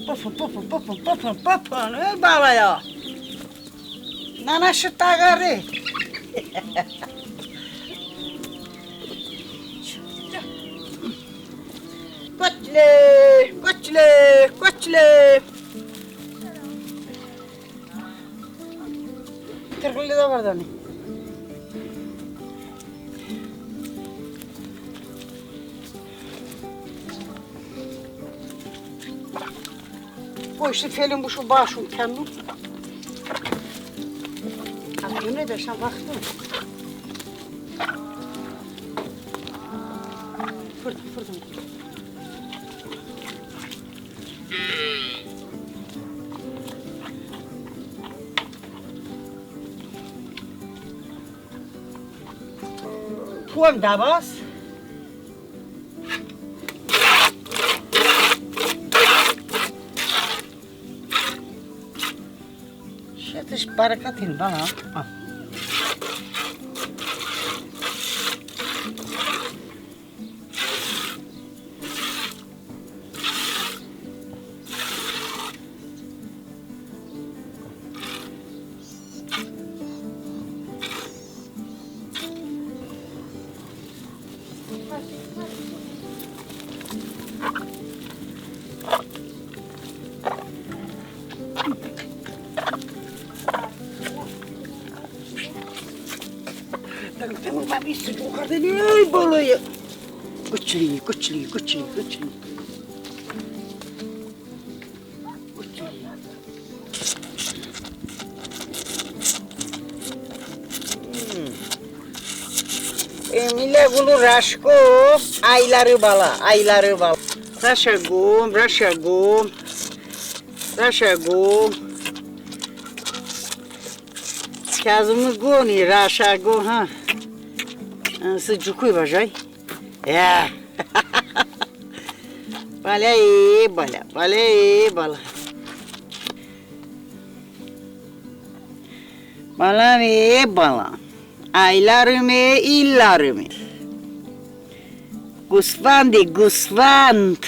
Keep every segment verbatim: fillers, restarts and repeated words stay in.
بفن، بفن، بفن، بفن، بفن. ای بابایا. نانا شتاگاره. کوچله، کوچله، کوچله. ترغلی دا بردانی. بوشو فیلم بوشو باشون کنون. اتونه داشتم وقتم. فردم، فردم. پوام داباس. شتش برکتین بابا. آه. تمام، تمام، بابی سوچو کردنی، ای بالای. کوچلی، کوچلی، کوچلی، کوچلی. امیله گولو راشکو، آیلاری بالا، آیلاری بالا. راشا گوم، راشا گوم، راشا گوم. کازمی گونی راشا گو، ها. انسی جوکوی باجای. یا. بالا ای بالا، بالا ای بالا. بالا ای بالا. آیلاریمی، ایلاریمی. گوسفندی، گوسفند.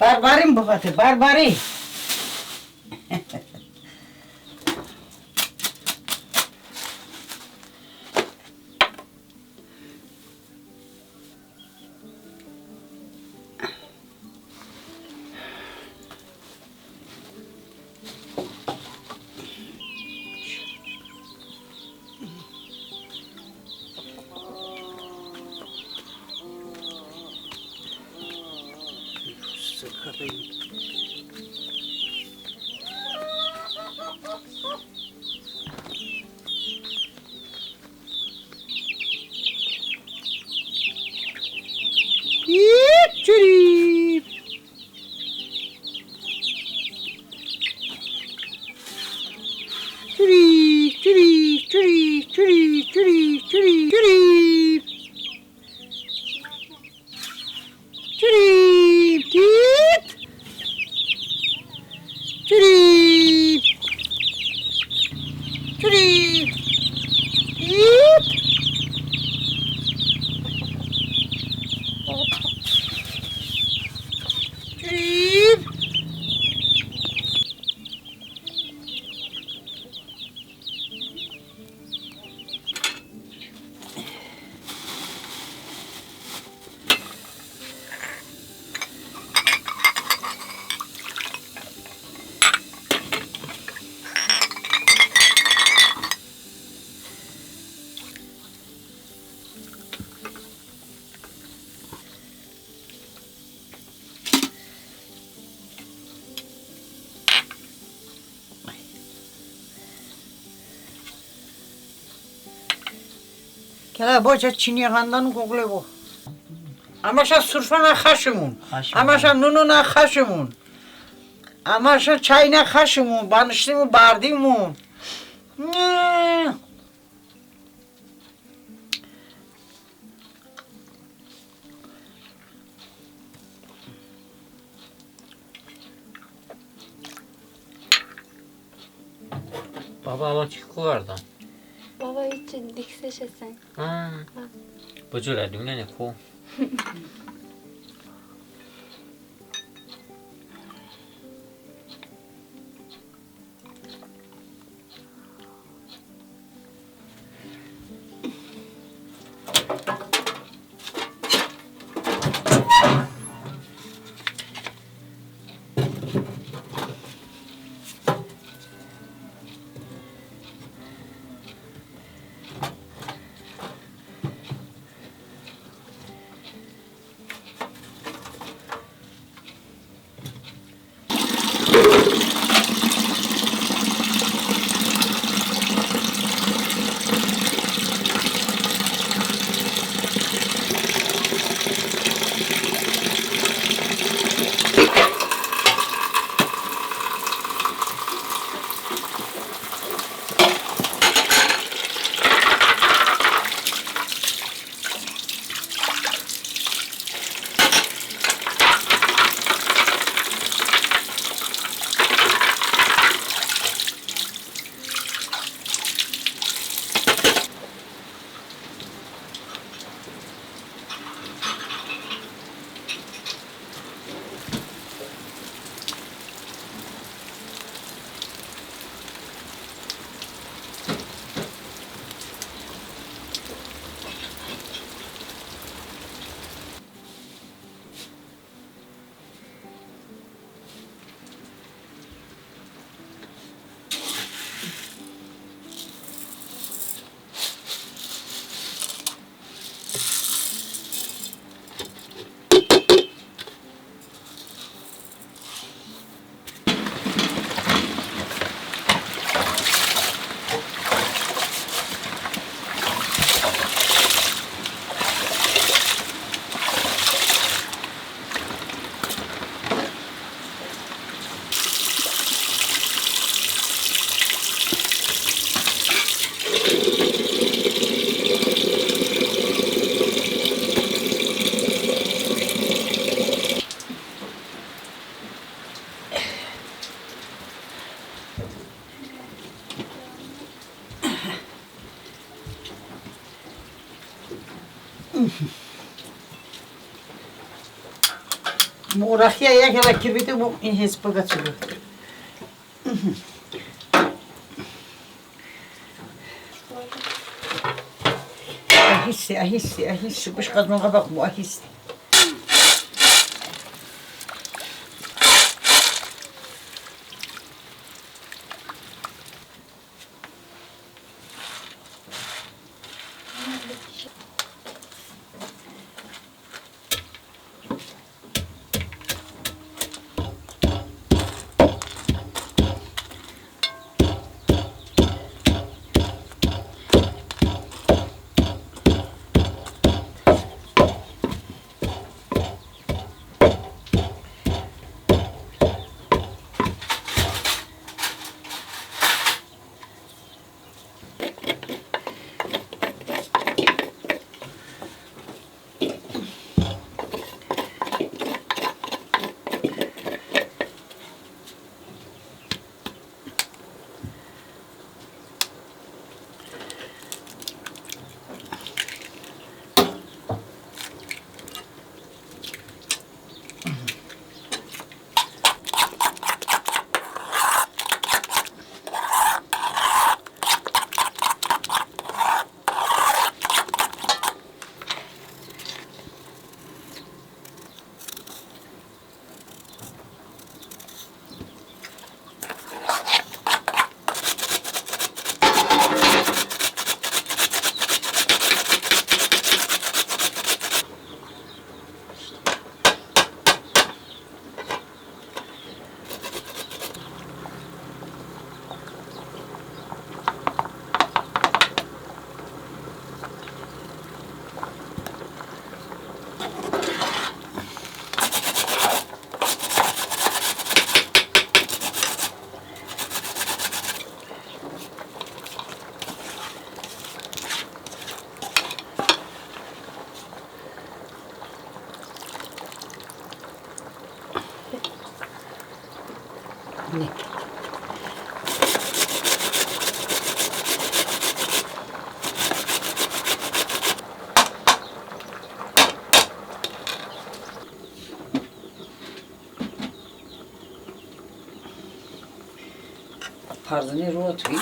بربریم بفته، بربری. پیپ چوری. چوری، چوری، چوری. چوری، تیت. چوری. چوری. تیت. چوری. کلا بو چه چینی قندان کوکله بو. امشا سرفه نه خشمون. خشمون. امشا نونو نه خشمون. امشا چای نه خشمون. بانشتیمون باردیمون. نه. بابا، اما چی کوردن؟ بابا، هیچی، دیکسه شسن. ها. ها. بجور دونن کو. مو راخیه یک هلا کیبیدی مو این حیث بگچولو. آهیسته، آهیسته، آهیسته. بوشو قزمون قاباق مو آهیسته. پارزنی رو توی.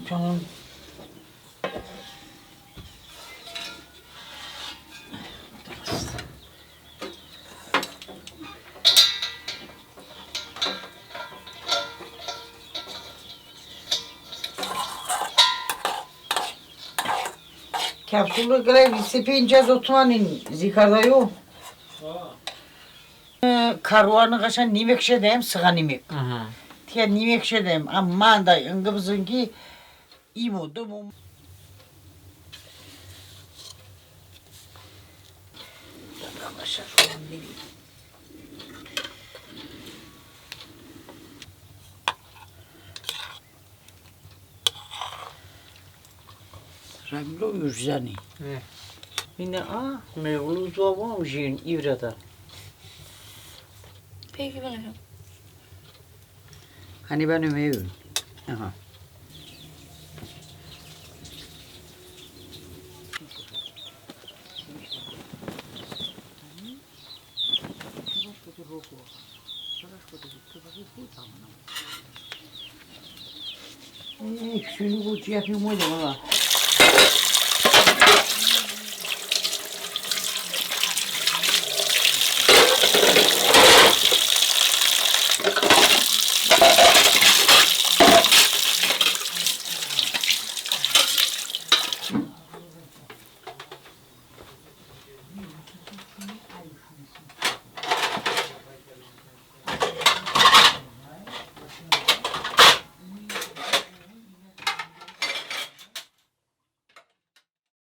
Tamam. Kapsulu gre, sepince zotumanin zikardayım. Karuanı kaşan nimek şedem, sığa nimek. Aha. Tiya nimek şedem, amma da ıngı bızın ki imo, domo. Rengli ürzeni. He. Mine a, mevlu zobam jin ivrada. Peki, ben efendim. Hani ben ömeyim. Aha. Ey, şunu bu yapayım öyle valla.